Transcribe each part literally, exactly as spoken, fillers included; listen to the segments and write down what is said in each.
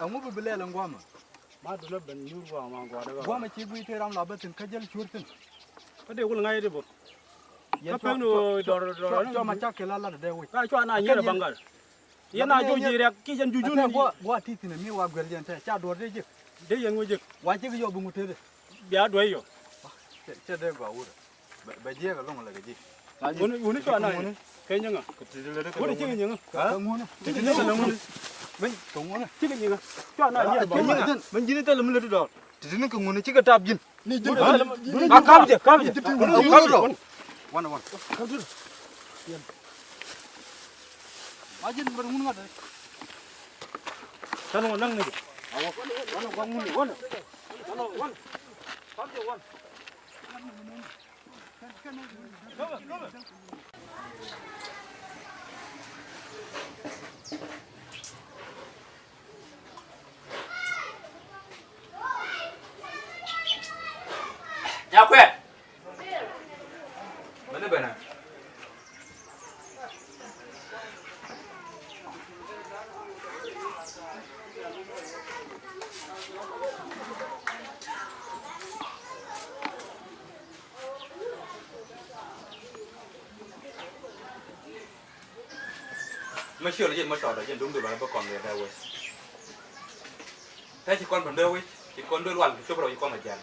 Ɛŋu bi bi lɛl ɛn guamɛ? Ma dulä ben nyuur guamɛ ma guadä bä. Guamɛ ci guiy te ram la bä thin kä jäl cuur thin. Kä dee wul ŋa̱c di bä. Yɛn kä pek ni dɔr dɔr cua ma cak kɛ la lat dee wic. Ka cua na nyier baŋgal. Yɛn a jɔw ji̱ riɛk ki yɛn jujun ni. Guɔ guɔ ti thin mi wa guɛl yɛn te ca duɔr dee jek. Dee yɛn wä jek. Wa jek yɔ bi ŋut te de. Bia duɔy yɔ. Cɛ dee gɔaa wurɛ. Bɛ jiɛk ɛlɔŋ lɛ kɛ ji̱. Wuni wuni cua na kɛ nyiŋä. Wuni cikɛ nyiŋä. Cikɛ nyiŋä lɛ ŋuni. Cikɛ nyiŋä. Cua na jiɛk bä nyiŋä. Mɛn ji̱n thilɛ mi lät dɔɔr. Ti ti ni kɛ ŋuni cikɛ tap ji̱n. A kam jɛ kam jɛ. Wan wan. A ji̱n bɛ ŋuni ŋa̱t. Tani wan naŋ ni jɛ. Wan wan ŋuni wan. Wan wan. Kam jɛ wan. Nyakuɛ. Mɛn ni bɛnɛ. Mä ciöl jɛ mä tɔt jɛ duŋdu bɛ kɔn bɛ dee wec. Te ci kɔn bɛ dee wec ci kɔn dee lual ci cop rɔ ci kɔn bɛ jɛl.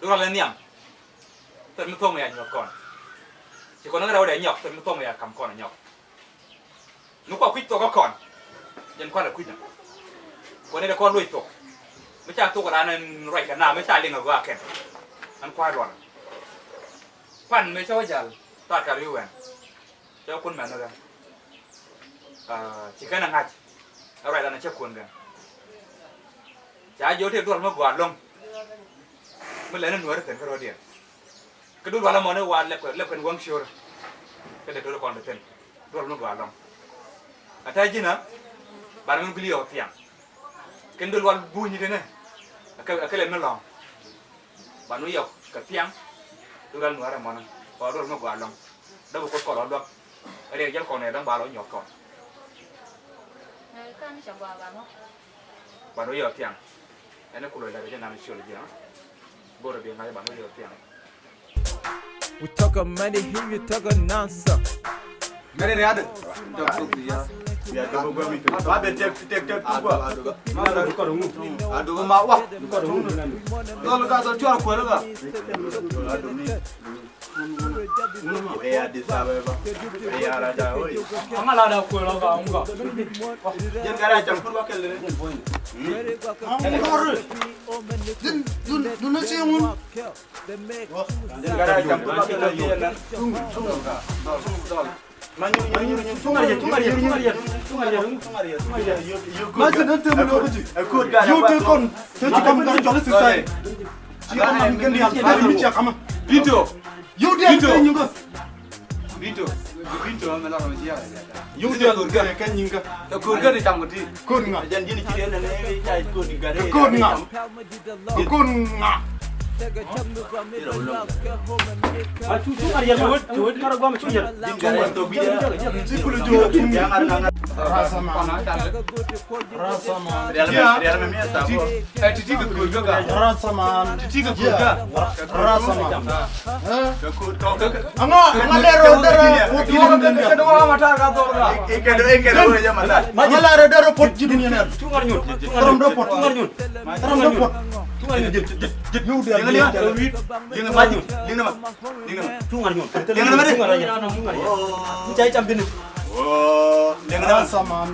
Dee lual ɛ nhiam. Thil mi thoŋ ya nyɔk kɔn. Ci kɔn ŋära wä dee nyɔk thil mi thoŋ ya kam kɔn nyɔk. Mi kua kui̱c thok kä kɔn. Jɛn kualɛ kui̱c na. Kuɔn ni dee kɔn luɔc thok. Mi ca thok raan ɛn ruac kɛ na mi ca liŋ a gɔaa kɛn. Ɛn kua̱r luɔn. Pan mëë cä wä jal thaat kar wi̱i̱ wɛn. Cä kun mɛn ni kɛ. Ci kɛn a ŋa̱c. Ɛ ruacdan a cä kun kɛn. Ca jiök tëë duɔl mi gɔaa lɔ̱ŋ. Mi lɛn ni nuääri thi̱n kä rɔ̱diɛn. Kä duɔl wal amɔni wa lɛp kɛn, lɛp kɛn wäŋ ciöörä. Kä lɛ to̱ri kɔn ti thi̱n. Duɔl mi gɔaa lɔ̱ŋ. A ta̱a̱ ji̱n a ban min guili yɔk thiaŋ. Kɛn duɔl wal buny tini. A kɛ, a kɛ lɛ mi lɔ̱ŋ. Ban wi̱i̱ yɔk kɛ thiaŋ. Duɔl wal nuäärä mɔnä kɔ duɔl mi gɔaa lɔ̱ŋ. Dɔ̱k bi kuoth kɔn lɔ luäk. Riɛk jäl kɔn ɛ dɔ̱ŋ ba lɔ nyuɔth kɔn. Ɛ, kan cɛ gɔaa ba ŋɔ. Ban wi̱i̱ yɔk thiaŋ. Ɛn kulɛ lɛ rɛ jɛ nan ciöl ji̱. Go̱rɛ bi ŋa̱c ban wi̱i̱ yɔk thiaŋ. We talk a money, here you talk a nonsense. Mɛri riadɛ. Ba bɛ tek tek tek tu gua. Adogo ma wa. Dɔl ka dɔl cuar kuɛl ka. Adogo mi. Ɛ ya Addis Ababa. Ɛ ya Raja oi. Anga la da kuɛl ka unga. Jɛn gara jam kur wa kɛl. Dun dun dun na ci mun. Video. Video. Video. Video mɛ la rɔ jia. Yow diaal kɛ kɛ nyiŋ kä. Kɛ ko̱r kä di cam kɛ ti. Ko̱r ŋa. Jɛn ji̱n ci riɛn nɛ nɛ ca ko̱r di gari. Ko̱r ŋa. Ko̱r ŋa. A cu cu ŋa̱r yɛl ma. Cu ŋa̱r guam cu yɛl. Ji̱n gari tɔ bi. Ci kulu jo. Rasaman. Rasaman. Rial mɛ, rial mɛ mi ɛ sa ko. Ɛ, ti ti kɛ ko̱r kä ka. Rasaman. Ti ti kɛ ko̱r kä. Rasaman. Aŋa, aŋa lɛr rɔ derɛ pot ji̱ ni nɛr. Aŋa lɛr rɔ derɛ pot ji̱ ni nɛr. Tɔrɔm dɔ pot. Tɔrɔm dɔ pot. Liŋ ma. Liŋ ma. Liŋ ma. Rasaman.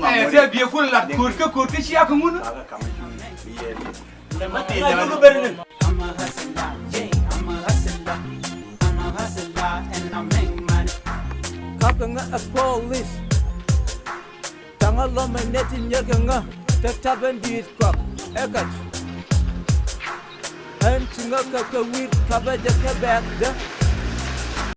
Ɛ, tɛ biɛ kun la ko̱r kä ko̱r kä cia kä ŋun. I'm a hustler, yeah, I'm a hustler, I'm a hustler, and I make money. Kapɛ ŋä ɛ police. Taŋä lɔmɛ nɛ ti nyɛkɛ ŋä. Tɛ tapɛn di̱i̱t kɔk ɛ kac. Ɛn ci ŋä kɛ kɛ wi̱i̱ kapɛ jɛ kɛ bɛɛk dä.